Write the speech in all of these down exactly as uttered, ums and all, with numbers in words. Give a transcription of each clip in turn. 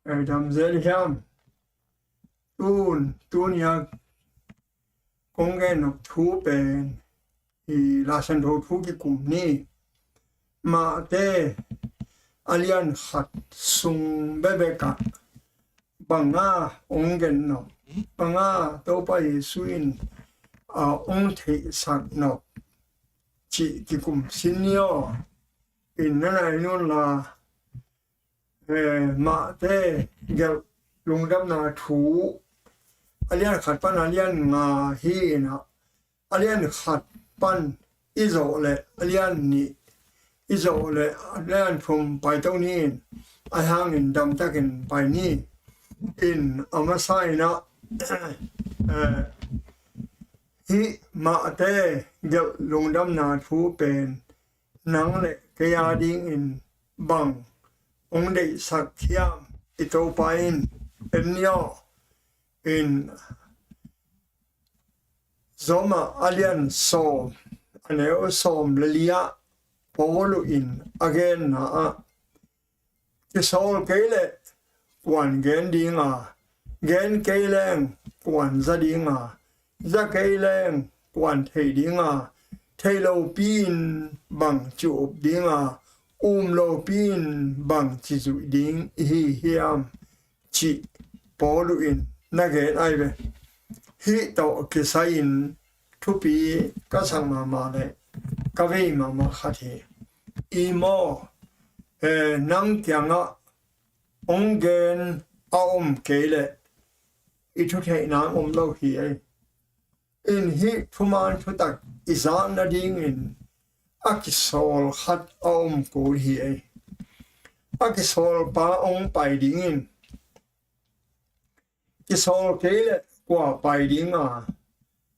Ei dam zel hiam? Tun, tun hiak kong gen nop thu pen i Lai Siangtho thu kikum ni. Mate a lian khat sung bekbek ah banga hong gen nop, banga Topa Jesu in a hong theihsak nop cih kikum sin ni aw. In na nai nunla, eh, Mate gelh lungdamna thu a lian khat pan a lian nga hi inah, a lian khat pan i zawh leh a lian nih, i zawh leh a lian thum paito ni in, ahi hangin damtakin pai ni. In a masa inah, eh, hih Mate gelh lungdamna thu pen nang le kei a dingin bang hong deihsak hiam i Topa in? En ni aw. In Rom ah a lian sawm, a neu sawm le li ah Paulu in a genna ah, kisawl kei leh kuan gen dinga, gen kei leng kuan za dinga, za kei leng kuan thei dinga, thei lopi in bang ci up dinga, um lopi in bang ci zuih ding i hi hiam, cih Paulu in na gen ai ve. Hih tawh kisai-in thupi ka sak mahmah le ka vei mahmah khat hi. I maw, eh, nang kiangah hong gen a om kei leh i thutheihna om lo hi ei. In hih thuman thutak i zak nadingin a kisawl khat a om kul hi ei. A kisawl pa hong pai dingin, kisawl kei leh kua pai dinga,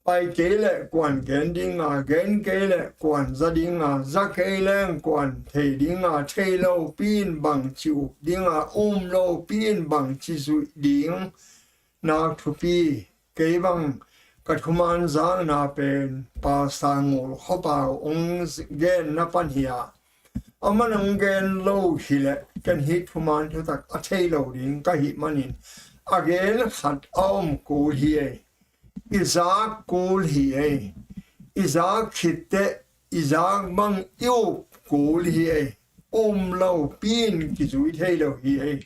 pai kei leh kuan gen dinga, gen kei leh kuan za dinga, za kei leng kuan thei dinga, thei lopi in bang ci up dinga, um lopi in bang ci zuih ding, nak thupi. Kei bang ka thuman zakna pen Pastor Ngul Khua Pa hong genna pan hi a, aman hong gen lo hileh ken hih thuman thutak a thei lo ding ka hih manin, a gen khat a om kul hi ei. I zak kul hi ei. I zak khitteh i zak bang i up kul hi ei. Um lopi in kizui thei lo hi ei.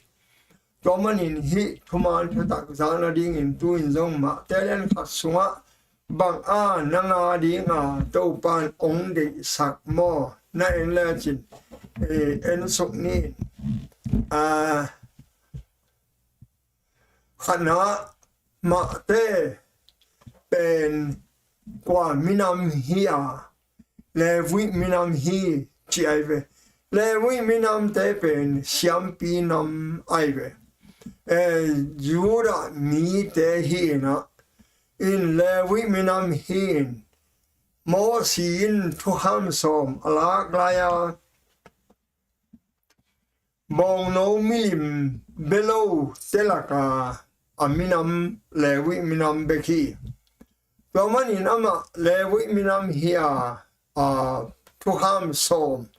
Tua manin hih thuman thutak zak nadingin tu-in zong Mate lian khat sungah bang a nang a dinga Topan hong deihsak maw, na en lecin, eh, en suk ni. Ah, khatna, Mate pen kua minam hi a, Levi minam hi ci ai ve. Levi minamte pen siampi nam ai ve. Eh, Judah mite hi inah, in Levi minam hi in, Mosi in thukham sawm a lak lai-a, bawngno milim bia lote laka a minam Levi minam bek hi. Tua manin amah Levi minam hi a, a, thukham sawm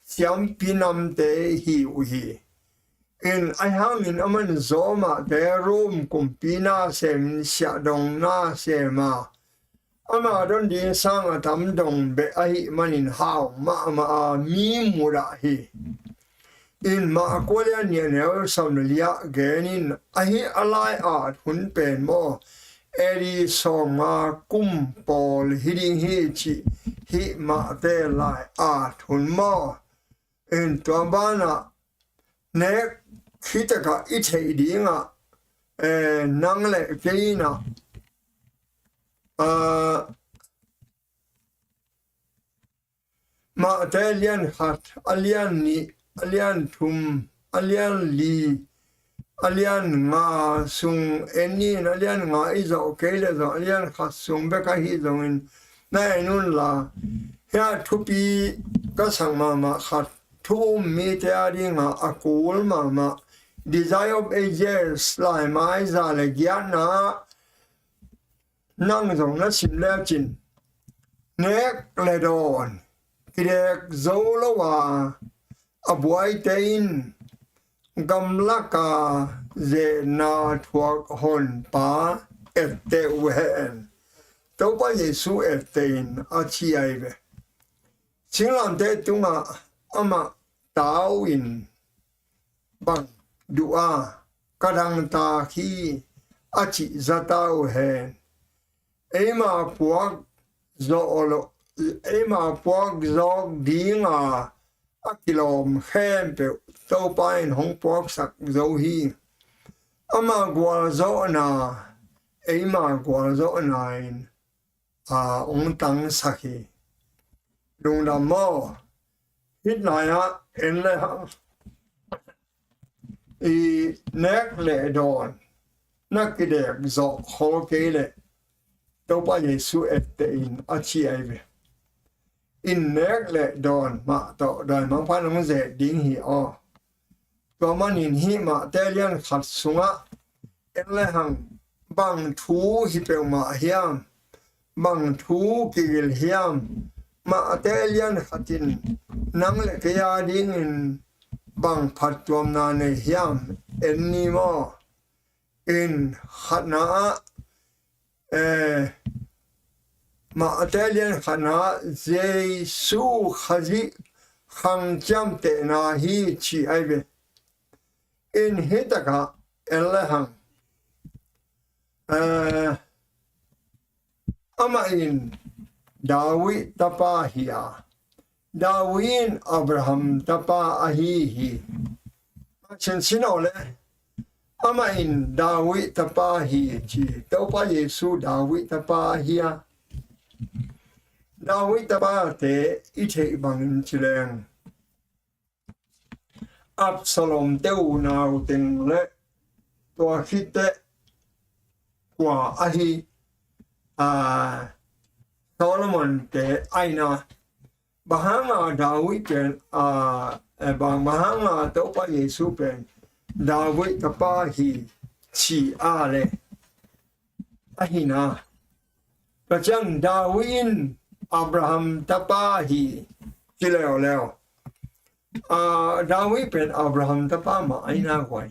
siampi namte hi uh hi. In ahi hangin aman Roma te Rome kumpi nasemin siahdong nasem a, ama don ding sang a tam dong beh ahih manin hau mahmah a, mi mudah hi. In Mark a lian nih a neu sawm le li ah gen in, ahi a lai at hun pen maw, A D sawmnga kum pawl hi ding hi cih hih Mate lai at hun maw. In tua banah nek khitakah i theih dingah, eh, nang le kei inah, ah, Mate lian khat, a lian nih, a lian thum, a lian li, a lian nga sung en in, a lian nga i zawh kei le zawh, a lian khat sung bek ahi zongin na en unla, hia thupi ka sak mahmah khat, thu um mite a dinga a kul mahmah, Desire of Ages, laimai za le giatna, nang zong na sim lecin, nek le dawn kidek zo lo a, a buaite in gamlaka zehna thuak honpa etteh uh hen. Topa Jesu ettehin a ci ahi ve. Singlamteh tungah amah tau in bang duh a ka dangtak hi a cih zata uh hen. Eima puak zawh lo, eima puak zawk dinga a kilawm khempeuh Topa in hong puaksak zo hi. Ama gualzawhna, eima gualzawhna in a hong tangsak hi. Lungdam maw? Hih lai-ah en le hang i nek le dawn na kidek zawh khol kei leh Topa Jesu ettehin a ci ahi ve. In nek le dawn mah tawh dawi mangphan hong zet ding hi aw. Tua manin hih Mate lian khat sungah en le hang bang thu hi peuhmah hiam? Bang thu kigil hiam? Mate lian khat in nang le kei a dingin bang phattuamna nei hiam? En ni maw? In khatna ah, eh, Mate lian khatna ah Jesu Khazih khang ciamtehna hi ci ahi ve. In hih takah en le hang, eh, amah in David tapa hi a, David in Abraham tapa ahi hi. Sinsin aw le, amah in David tapa hi ci, Topa Jesu David tapa ahi a. David tapate i theih bangin ci leng Absalom te unau teng le tua khit teh kua ahi, a, Solomon te aina. Bang hanga David pen, a, eh, bang, bang hanga Topa Jesu pen David tapa hi ci a le ahi na. Tua ciang David in Abraham tapa hi ci leuleu. A, David pen Abraham tapa mah aina guai.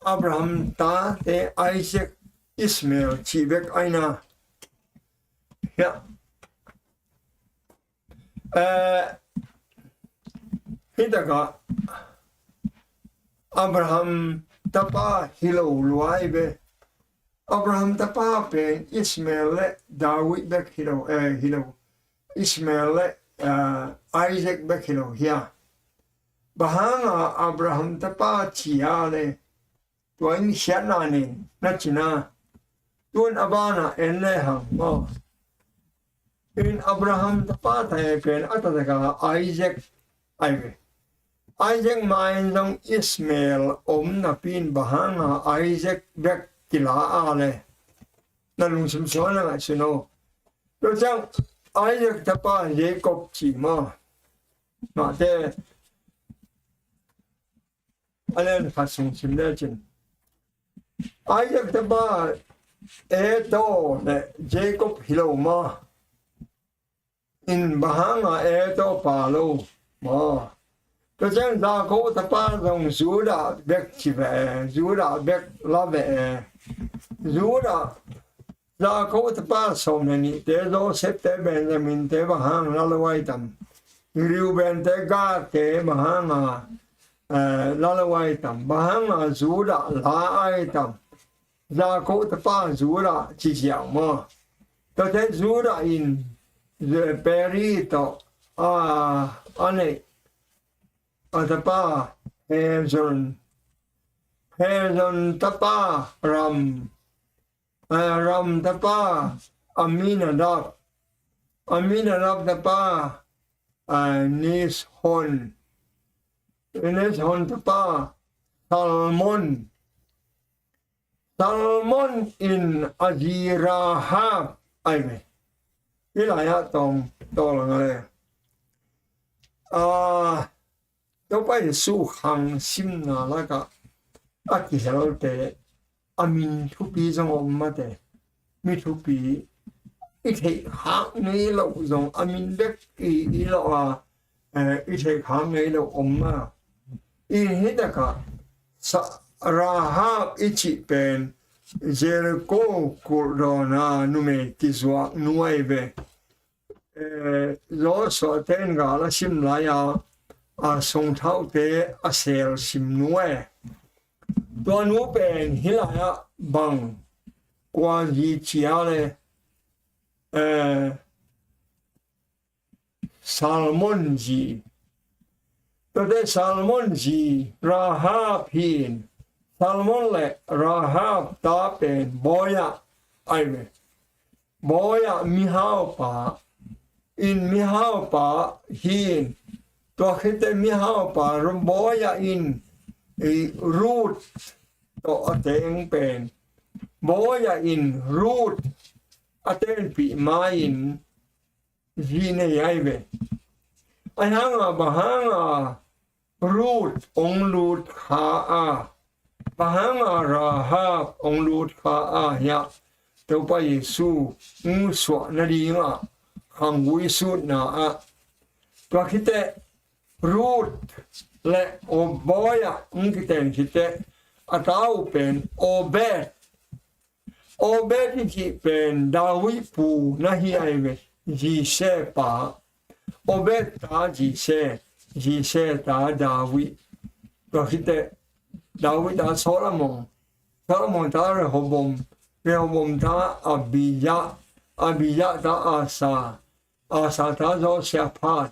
Abraham tate Isaac, Ishmael cih bek aina. Ya. Eh, hih takah Abraham tapa hi lo lua hi ve. Abraham tapa pen Ishmael le David bek hi lo, eh, hi lo. Ishmael le, eh, Isaac bek hi lo hia. Bang hanga Abraham tapa ci a le tua in khiatna nei na ci na. Tun a banah en le hang maw? In Abraham tapa thei pen a taktak a Isaac ahi ve. Isaac ma-in zong Ishmael om napi in bang hanga Isaac bek kila a le na lungsim suan a ngaihsun aw. Tua ciang Isaac tapa Jacob ci maw? Mate a lian khat sung sim lecin Isaac tapa Esau le Jacob hi lo maw? In bang hanga Esau pha lo maw? Tua ciang Jacob tapa zong Judah bek ci ve, Judah bek la ve. Judah, Jacob tapa sawm le nihte, Joseph te, Benjamin te bang hang la lo ai tam? Reuben te, Gad te bang hanga, eh, la lo ai tam? Bang hanga Judah la ai tam? Jacob tapa Judah ci ziau maw? Tua te Judah in, eh, Perez tawh, a, a neih a tapa Hezron, Hezron tapa Ram, eh, Ram tapa Aminadab, Aminadab tapa, eh, Nahshon, Nahshon tapa Salmon, Salmon in a zi Rahab ahi ve. Hih lai-ah tawm tawh lang a le. Ah, Topa Jesu khang simna lakah a kihelte a min thupi zong om mate. Mi thupi i theih khak ngei loh zong a min bek i, i lawh a, eh, i theih khak ngei loh om a. I hih takah Sa-, Rahab i cih pen Jericho kulhdawna numei kizuak nu ahi ve. Eh, Joshua ten gal a sim lai-a, a songthaute a sel sim nu e. Tua nu pen hih lai-ah bang kua zi ci a le, eh, Salmon zi. Tuate Salmon zi Rahab hi-in, Salmon le Rahab ta pen bawi-ah ahi ve. Bawi-ah mihaupa, in mihaupa hi-in, tua khit teh mihaupa ru-, bawi-ah in, i, Ruth tawh a teng pen, bawi-ah in Ruth a tenpih ma-in zi nei ahi ve. Ahi hanga, bang hanga Ruth hong lut kha a, bang hanga Rahab hong lut kha a hiah Topa Jesu hong suah nadingah khanggui sutna ah, tua khit teh Ruth le Obed-ah hong kiten khit teh a ta uh pen Obed. Obed i cih pen David pu na hi ahi ve, Jesse pa. Obed ta Jesse, Jesse ta David. Tua khit teh David ta Solomon, Solomon ta Rehoboam, Rehoboam ta Abijah, Abijah ta Asa, Asa ta Jehoshaphat.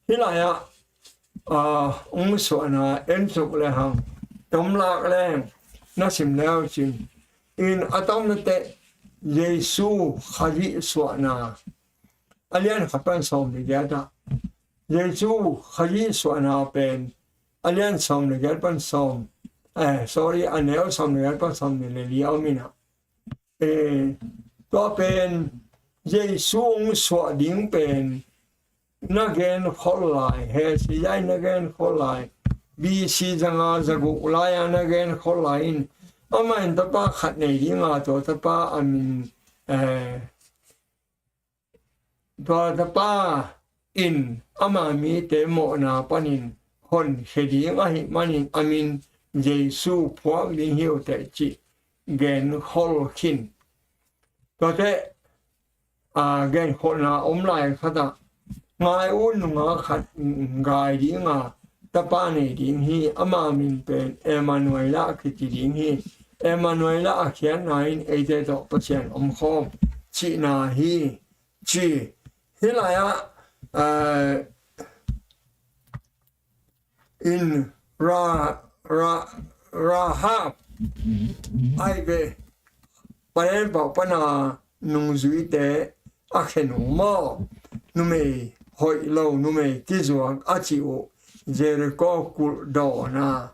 Hih lai-ah, ah, hong suahna en suk lehang, tom lak leng na sim leu cin. In a tomna teh Jesu Khazih suahna a lian khat pan sawm le giat ah. Jesu Khazih suahna pen a lian sawm le giat pan sawm, eh, sorry, a neu sawm le giat pan sawm le li a om in ah. Eh, tua pen Jesu hong suah ding pen na gen khol lai, Hesekiah na gen khol lai, B C zanga zaguk lai-a na gen khol lai in, amah in tapa khat nei dinga, tua tapa a min, eh, tua tapa in ama mite mawhna panin honkhia ding ahih manin a min Jesu phuak ding hi uh teh cih gen khol khin. Tuate, a, genkholhna om lai khatah, ngai un, nungak khat ngai dinga tapa nei ding hi, ama min pen Emmanuel a kici ding hi. Emmanuel a khiatna in eite tawh Pasian omkhawm cihna hi, ci. Hih lai-ah, eh, in Ra-, Ra-, Rahab ahi ve, Panen pau pana nungzuite a khen uh maw, numei hoih lo, numei kizuak a cih uh, Jericho kulh dawna.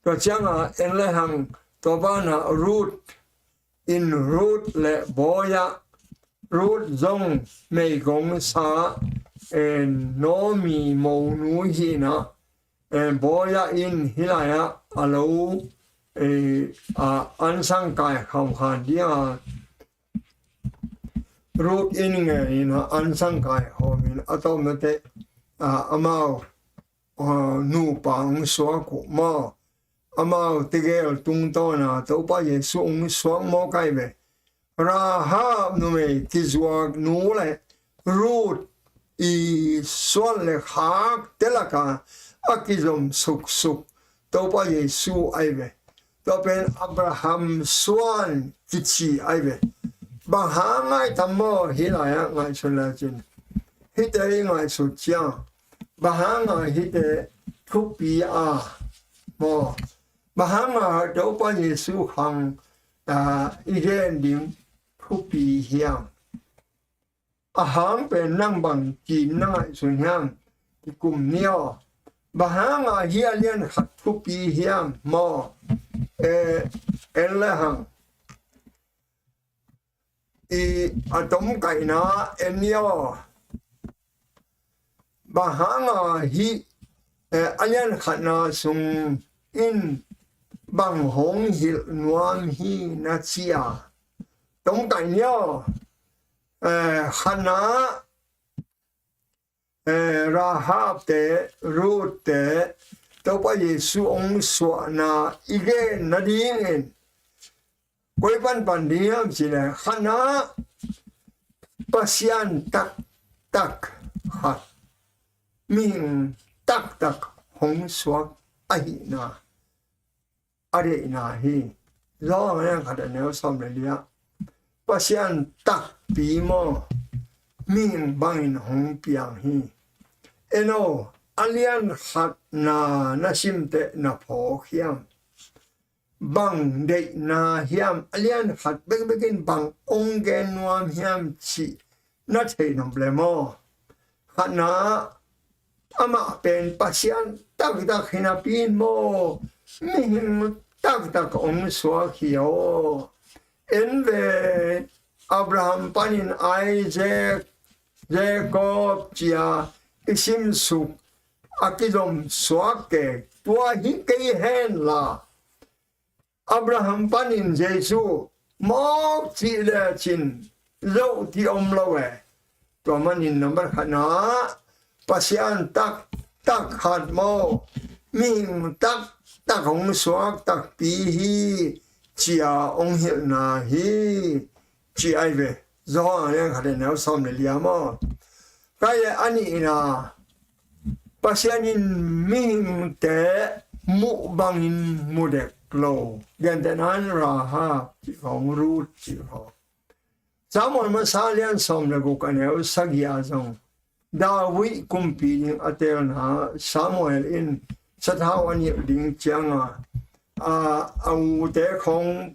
Tua cianga en lehang, tua bana Ruth in, Ruth le Boaz, Ruth zong meigong sa, eh, Naomi monu hi na, eh, Boaz in hih lai-ah a lo, eh, a ansang kaikhawm khan ding a, Ruth in ngen in a ansang kaikhawm in a tawpna teh, a, amau, a, nupa hong suak uh maw, amau tegel tungtawna Topa Jesu hong suak mawk ahi ve. Rahab numei kizuak nu le Ruth i suan le khakte laka a kizom suksuk Topa Jesu ahi ve. Tua pen Abraham suan kici ahi ve. Bang hang ngai tam maw, hih lai-ah ngaihsun lecin. Hihte i ngaihsut ciang, bang hanga hihte thupi a maw? Bang hanga Topa Jesu khang, a, i gen ding thupi hiam? A hang pen nang bang ci-in na ngaihsun hiam? Kikum ni aw. Bang hanga hih a lian khat thupi hiam maw? Eh, en lehang, i a tomkaihna en ni aw. Bang hanga hih, eh, a lian khatna sung in bang hong hilh nuam hi na ci a, tomkaih ni aw. Eh, khatna, eh, Rahab te, Ruth te, Topa Jesu hong suahna i gen nadingin koi panpan ding hiam cih leh, khatna, Pasian taktak khat, mihing taktak hong suak ahihna a deihna hi. Johan a lian khat a neu sawm le li ah, Pasian takpi maw, mihing bangin hong piang hi. En aw, a lian khatna na simteh na phawk hiam? Bang deihna hiam, a lian khat bekbek in bang hong gen nuam hiam cih na theih nop le maw? Khatna, amah pen Pasian taktak hi napi in maw, mihing taktak hong suak hi aw. En ve, Abraham panin Isaac, Jacob ci-a i simsuk a kizom suak kei, tua hi kei hen la, Abraham panin Jesu mawk cih lecin zoh ti om lo e. Tua manin nambat khatna, Pasian taktak khat maw, mihing taktak hong suak takpi hi, ci-a hong hilhna hi, ci ahi ve. Johan a lian khat a neu sawm le li ah maw. Kei le a nihna, Pasian in mihingte muh bangin mu dek lo. Gentehna in Rahab cih khawng, Ruth cih khawng. Samuel masa a lian sawm le guk a neu sagih ah zong, David kumpi ding a teelna, Samuel in sathau a nilh ding cianga, a, a ute khawng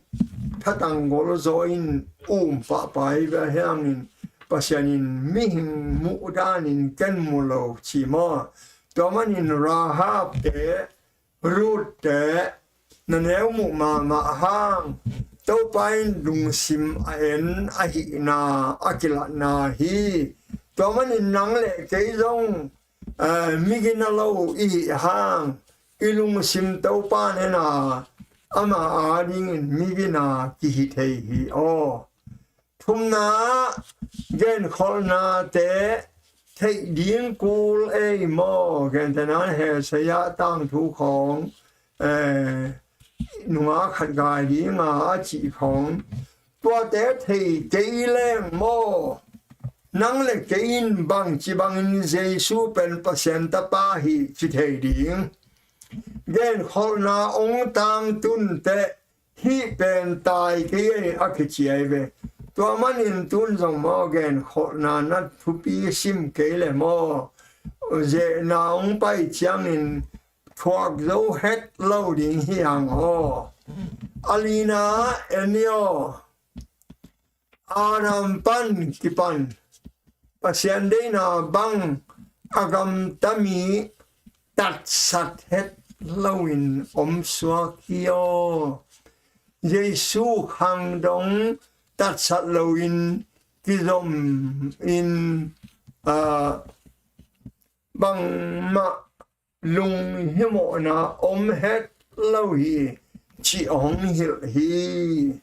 thatang gol zaw in um pahpah hi ve, a hiangin Pasian in mihing muh danin ken mu lo ci maw. Tua manin Rahab te, Ruth te na neu muh mahmah hang, Topa in lungsim a en ahihna a kilatna hi. Tua manin nang le kei zong, eh, migina lo i hih hang, i lungsim Topa in en a, ama adingin migina kihi thei hi aw. Thumna, genkholhnate theih ding kul ei maw. Gentehna in Isaiah tangthu khawng, eh, nungak khat gai dinga a cih khawng, tuate thei kei leng maw, nang le kei in bangci bangin Jesu pen Pasian Tapa hi ci thei ding? Genkholhna hong tangtun teh hih pen tai kei a kici ahi ve. Tua manin tun zong maw, genkholhna na thupi sim kei le maw, zehna hong pai ciangin thuak zo het lo ding hi hang aw. A lina en ni aw. Adam pan kipan Pasian deihna bang a gamta mi tatsat het loin om suak hi aw. Jesu khang dong tatsat loin kizom in, ah, bangmah lunghimawhna om het lo hi, cih hong hilh hi.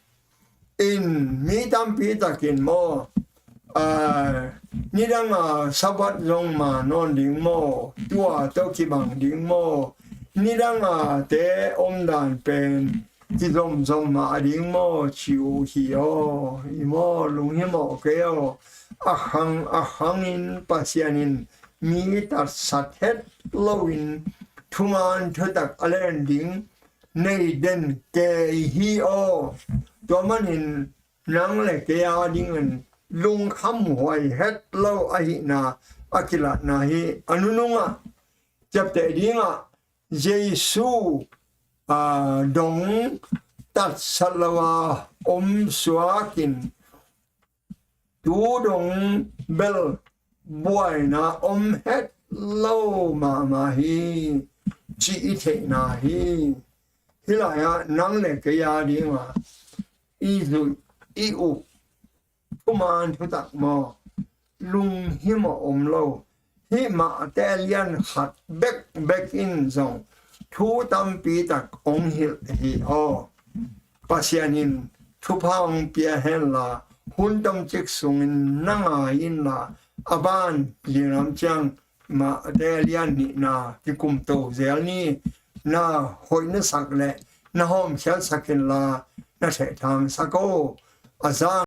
In mi tampi takin maw, a, nidanga Sabbath zong ma nawn ding maw, tua tawh kibang ding maw, nidanga te omdan pen kizomzom mah ding maw, ci uh hi aw. I maw, lunghimawh kei aw. A khang a khangin Pasian in mi tatsat het loin thuman thutak a len ding nei den kei hi aw. Tua manin nang le kei a dingin lungkhamhuai het lo ahihna a kilatna hi. A nunungah ciapteh dingah Jesu, a, dong tatsat lo a om suakin tu dong bel buaina om het lo mahmah hi, cih i theihna hi. Hih lai-ah nang le kei a dinga i zuih i up thuman thutak maw, lunghimawh om lo. Hih mahte lian khat bekbek in zong thu tampi tak hong hilh hi aw. Pasian in thupha hong pia henla, hun tomcik sungin na ngai inla, a ban linglam ciang Matthai a lian nihna, kikumto zel ni. Na hoih na sak leh na hawmkhiatsak inla, na thehthang sak o. A zang